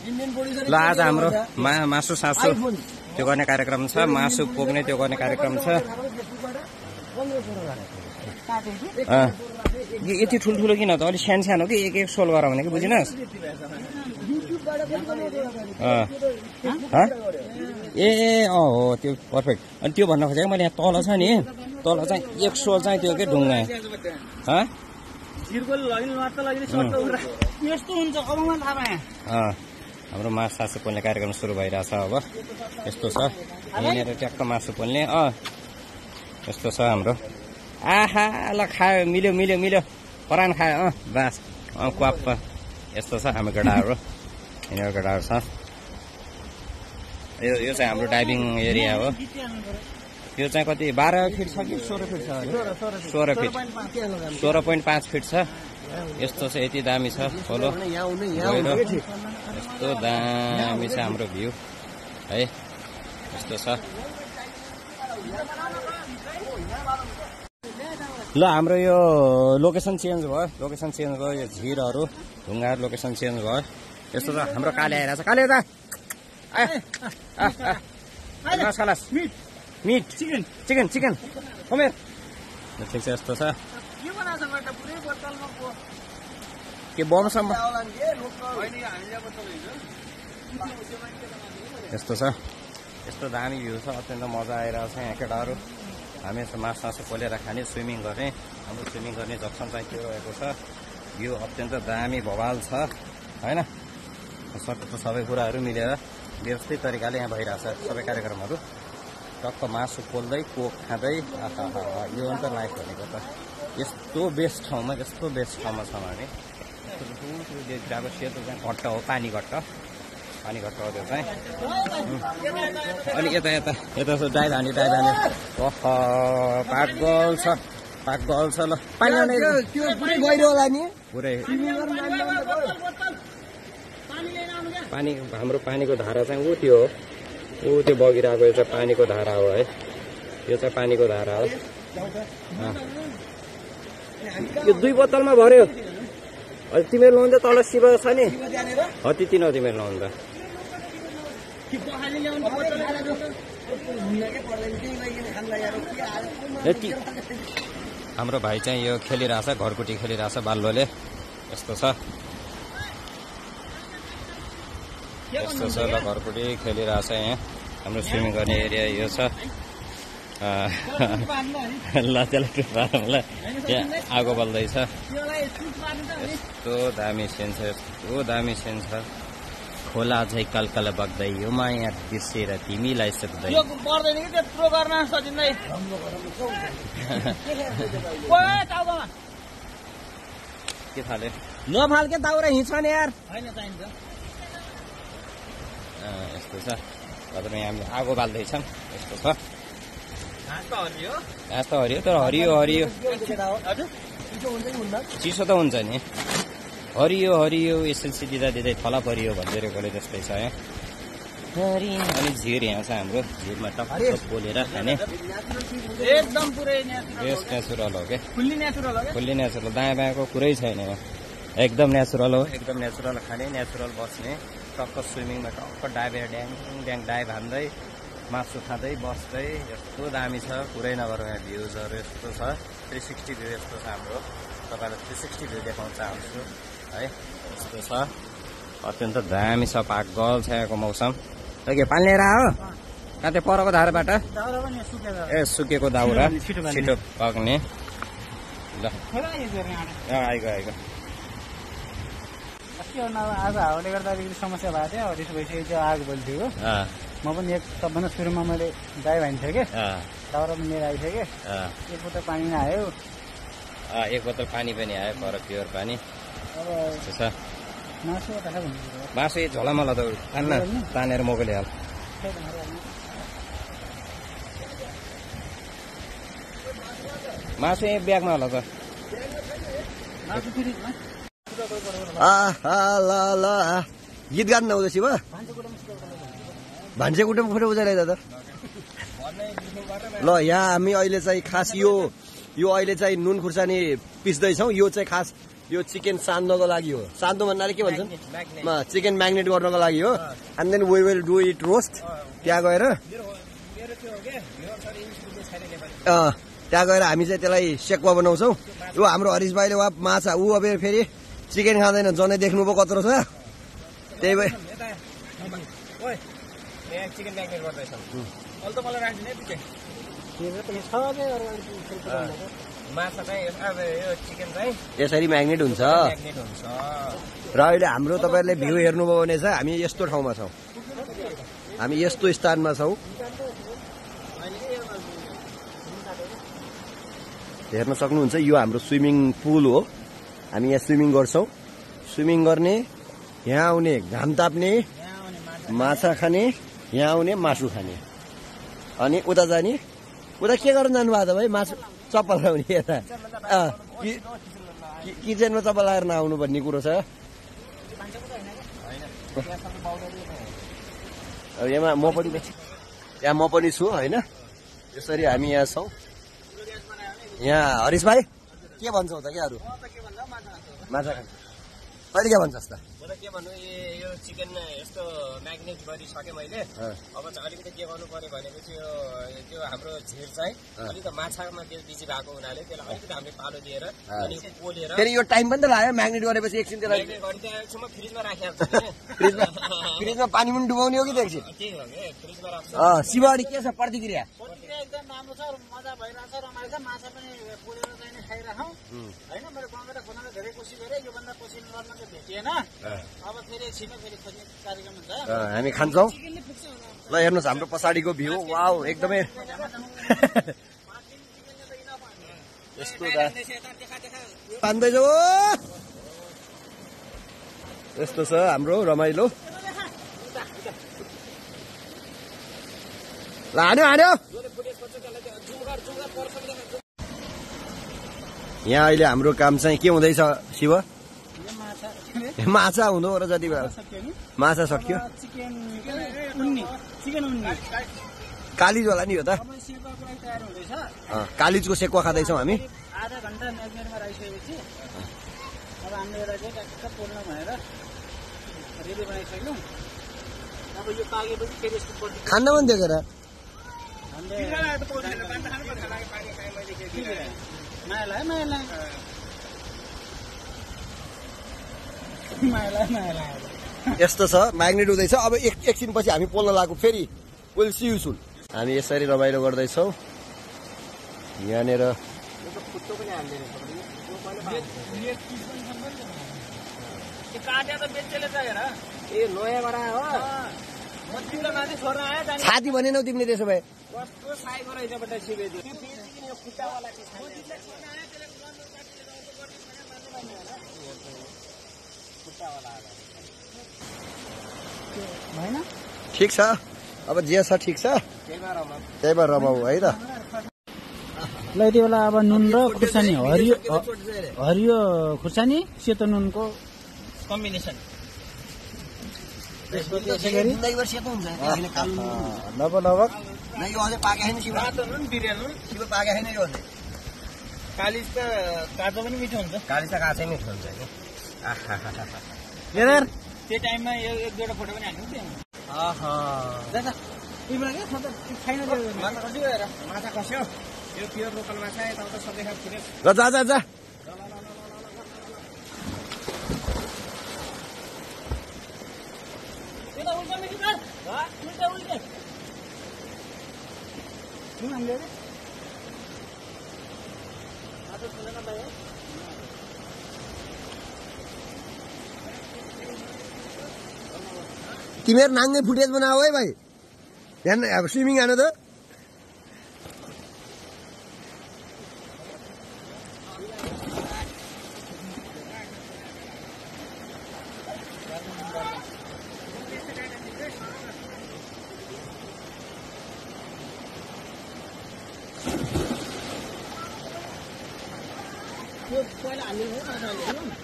ल आज हाम्रो मासु सासु त्यो गर्ने कार्यक्रम छ, मासु पोक्ने त्यो गर्ने कार्यक्रम छ। यति ठुल्ठुलो किन त, अलिक सानो सानो कि एक एक सोल गर भने कि बुझिनस्। ए हो त्यो पर्फेक्ट। अनि त्यो भन्न खोजेको मैले यहाँ तल छ नि, तल चाहिँ एक सोल चाहिँ त्यो के ढुङ्गा हाम्रो मासु सासु पोल्ने कार्यक्रम सुरु भइरहेछ। अब यस्तो छ यहाँनिर ट्याक्क मासु पोल्ने। यस्तो छ हाम्रो। आहा ल खायो, मिल्यो मिल्यो मिल्यो, परान खायो। बास क्वाप्प। यस्तो छ हाम्रो गडाहरू, यहाँनिर गडाहरू छ। यो चाहिँ हाम्रो डाइभिङ एरिया हो। यो चाहिँ कति 12 फिट छ कि 16 फिट छ? 16 फिट, 16.5 फिट छ। यस्तो छ, यति दामी छ खोलो। यस्तो दामी छ हाम्रो भ्यू है। यस्तो छ। ल हाम्रो यो लोकेसन चेन्ज भयो, लोकेसन चेन्ज भयो। यो झिरहरू ढुङ्गाहरू लोकेसन चेन्ज भयो। यस्तो छ हाम्रो काले आइरहेछ। काले त मिट चिकन चिकन चिकन कमेर ठिक छ। यस्तो छ के बमसम्म यस्तो छ। यस्तो दामी भ्यू छ, अत्यन्त मजा आइरहेछ यहाँ केटाहरू। हामी मासु सासु पोलेर खाने, स्विमिङ गर्ने। हाम्रो स्विमिङ गर्ने जक्सन चाहिँ त्यो रहेको छ। भ्यू अत्यन्त दामी भवाल छ होइन। सबै कुराहरू मिलेर व्यवस्थित तरिकाले यहाँ भइरहेछ सबै कार्यक्रमहरू। टक्क मासु पोल्दै कोक खाँदै। यो अन्त लाइफ भनेको त यस्तो बेस्ट ठाउँमा, यस्तो बेस्ट ठाउँमा छौँ हामी। देखिरहेको सेतो चाहिँ घट्ट हो, पानी घट्ट, पानी घट्ट हो त्यो चाहिँ। अनि यता यता यता डाइभ हाने पागल छ, पागल छ। ल पानी पुरै गहिरो होला नि, पुरै पानी। हाम्रो पानीको धारा चाहिँ ऊ त्यो बगिरहेको यो चाहिँ पानीको धारा हो है। यो चाहिँ पानीको धारा हो। यो 2 बोतलमा भर्यो। अहिले तिमीहरू लाउँदा तल शिव छ नि, हो त्यति न तिमीहरू लाउँदा। हाम्रो भाइ चाहिँ यो खेलिरहेछ, घरकुटी खेलिरहेछ बाल्लोले। यस्तो छ, यस्तो छ। ल घरकुटी खेलिरहेछ यहाँ। हाम्रो स्विमिङ गर्ने एरिया यो छ। ल त्यसलाई टुप्पाला त्यहाँ आगो बल्दैछ। यस्तो दामी सिन छ, यस्तो दामी सिन छ। खोला झै कलकल बग्दै यो माया बिर्सेर तिमीलाई सक्दै। के थाले नफाल्के दाउरा हिँड्छन् यार। यस्तो छ। तपाईँ यहाँ आगो बाल्दैछन्। यस्तो छ। घाँस त हरियो, तर हरियो हरियो चिसो त हुन्छ नि। हरियो हरियो एसएलसी दिँदै थला परियो भनिदिएकोले त्यस्तै छ यहाँ। अनि झिर यहाँ छ हाम्रो। झिरमा टक्क पोलेर खाने एकदम पुरै नेचुरल हो क्या, फुल्ली नेचुरल। दायाँ बायाँको कुरै छैन यहाँ, एकदम नेचुरल हो। एकदम नेचुरल खाने, नेचुरल बस्ने। टक्क स्विमिङमा टक्क डाइभेर ड्याङ ड्याङ डाइभ हान्दै मासु खाँदै बस्दै। यस्तो दामी छ, पुरै नगरौँ यहाँ भ्युजहरू। यस्तो छ 360 भ्यू। यस्तो छ हाम्रो, तपाईँलाई 360 भ्यू देखाउन चाहन्छु है। यस्तो छ, अत्यन्त दामी छ। पागल छ यहाँको मौसम। के पानी लिएर आयो कहाँ? त्यो परको धाराबाट ए सुकेको दाउरा छिटो पाक्ने। ल आइगयो आइगयो। आज हावाले गर्दा अलिकति समस्या भएको थियो, त्यसो भइसकेपछि चाहिँ आगो बल्थ्यो। म पनि एक सबभन्दा सुरुमा मैले डाइभ हान्थेँ कि, दाउरा पनि लिएर आइथेँ कि। एक बोतल पानी आयो, एक बोतल पानी पनि आयो, पर प्योर पानी। अब मासु झोलामला त खान्न, तानेर मोगले हाल। मासु यहीँ ब्यागमा होला त। ल गीत गान नहुँदो शिव भान्से कुटुम फोटो उजाले दादा। ल यहाँ हामी अहिले चाहिँ खास यो अहिले चाहिँ नुन खुर्सानी पिस्दैछौँ। यो चाहिँ खास यो चिकन सान्नको लागि हो सान्तो भन्नाले के भन्छन् चिकन म्याग्नेट गर्नको लागि हो and then we will do it roast त्यहाँ गएर त्यहाँ गएर हामी चाहिँ त्यसलाई सेकुवा बनाउँछौँ यो हाम्रो हरिश भाइले वा माछा ऊ अब फेरि चिकन खाँदैन जनै देख्नुभयो कत्रो छ त्यही भए यसरी म्याग्नेट हुन्छ र अहिले हाम्रो तपाईँहरूले भ्यू हेर्नुभयो भने चाहिँ हामी यस्तो ठाउँमा छौँ हामी यस्तो स्थानमा छौँ हेर्न सक्नुहुन्छ यो हाम्रो स्विमिङ पुल हो हामी यहाँ स्विमिङ गर्छौँ स्विमिङ गर्ने यहाँ आउने घाम ताप्ने माछा खाने यहाँ आउने मासु खाने अनि उता जाने उता के गर्न जानुभएको त भाइ मासु चप्पल लाउने यता किचनमा चप्पल लगाएर नआउनु भन्ने कुरो छ यहाँ म पनि छु होइन यसरी हामी यहाँ छौँ यहाँ हरिश भाइ के भन्छौ त क्या अरू माछा खान्छ कहिले के भन्छस् त के भन्नु यो चिकन यस्तो म्याग्नेट गरिसकेँ मैले अब चाहिँ अलिकति के गर्नु पर्यो भनेपछि त्यो हाम्रो झिर चाहिँ अलिक माछामा त्यो बिजी भएको हुनाले त्यसलाई अलिकति हामीले पालो दिएर अनि पोलेर फेरि यो टाइम पनि त लाग्यो म्याग्नेट गरेपछि एकछिन त्यसलाई एकछिन फ्रिजमा राखेको फ्रिजमा पानी पनि डुबाउने हो कि एकछिन त्यही हो कि फ्रिजमा राख्छ शिवहरी के छ प्रतिक्रिया एकदम राम्रो छ मजा भइरहेछ रमाइलो छ माछा पनि पोलेर चाहिँ खाइराखौँ होइन मैले गाउँबाट खोज्न धेरै कोसिस गरेँ योभन्दा कोसिस गर्न चाहिँ भेटिएन अब फेरि एकछिनमा फेरि खोज्ने कार्यक्रम हुन्छ हामी खान्छौँ ल हेर्नुहोस् हाम्रो पछाडिको भ्यू वाउ एकदमै यस्तो यस्तो छ हाम्रो रमाइलो ल हान्यो यहाँ अहिले हाम्रो काम चाहिँ के हुँदैछ शिव माछा हुँदो र जति भयो माछा सक्यो कालिज होला नि यो त कालिजको सेकुवा खाँदैछौँ हामी आधा घन्टा म्याग्नेटमा राखिसकेपछि अब हामीले एउटा चाहिँ ट्याक्क पोल्न भनेर रेडी बनाइसक्यौँ अब यो पाकेपछि फेरि यस्तो खान्न पनि देखेर यस्तो छ म्याग्नेट हुँदैछ अब एकछिनपछि हामी पोल्न लाग्यो फेरि विल सी यु सुन हामी यसरी रमाइलो गर्दैछौँ यहाँनिर छाती भनेनौ तिमीले त्यसो भए ठिक छ अब जे छ ठिक छ त्यही भएर रमाऊ है त ल यति बेला अब नुन र खुर्सानी हरियो खुर्सानी सेतो नुनको कम्बिनेसन कालिज त काँचो पनि मिठो हुन्छ कालिज त काँचै मिठो हुन्छ नि त्यो टाइममा एक दुईवटा फोटो पनि हाल्नु माछा खस्यो यो प्योर लोकल माछा यताउता सबै खाएको फुटेज ल जा तिमीहरू नाङ्गे फुटेज बनाऊ है भाइ ध्यान अब स्विमिङ हानु त पहिला हाल्नु